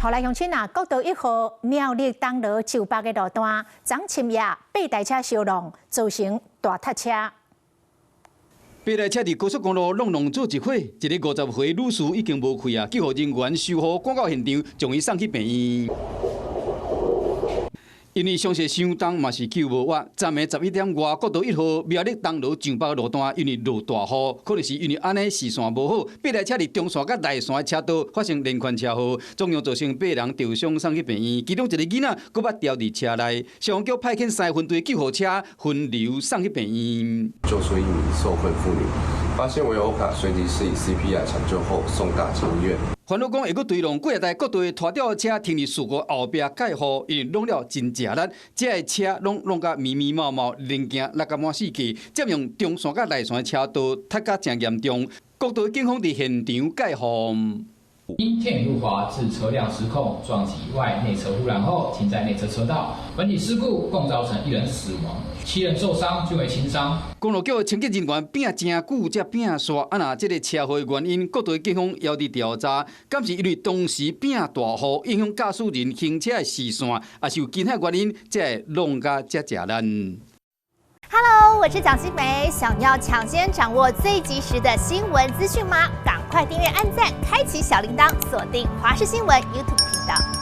好來，鄉親啊，國道1號苗栗東螺石北的路段，昨深夜八台車相挵，造成大塞車。八台車佇高速公路挵挵做一伙，一个50歲女士已經無氣啊，救護人員修護趕到現場，將伊送去病院。因為傷勢傷重，嘛是救無活。昨暝11點外，國道1號苗栗東螺上北路段，因為落大雨，可能是因為按呢視線無好，八台車佇中線佮內線的車道發生連環車禍，總共造成八人受傷送去病院，其中一个囡仔閣捌牢佇車內。消防局派遣三分隊救護車分流送去病院。救出一名受困婦女，發現為歐卡，隨即施以 CPR 搶救後送大慶醫院。煩惱講會閣對弄幾若台國道的拖吊車停佇事故後壁蓋雨，因為弄了真食力，這个車攏弄甲密密麻麻，零件落甲滿四界，佔用中線佮內線的車道，塞甲誠嚴重。國道警方佇現場蓋雨。因天雨路滑，致車輛失控撞擊外內側護欄後，停在內側車道。本起事故共造成一人死亡，七人受傷，均為輕傷。公路局的清潔人員拚誠久才拚煞，啊若這个車禍的原因，國道警方猶佇調查，敢是因為當時拚大雨，影響駕駛人行車的視線，抑是有其他原因，才會弄甲遮食力。 Hello，我是蔣新梅，想要搶先掌握最及時的新聞資訊嗎？趕快訂閱、按讚、開啟小鈴鐺，鎖定華視新聞 YouTube 頻道。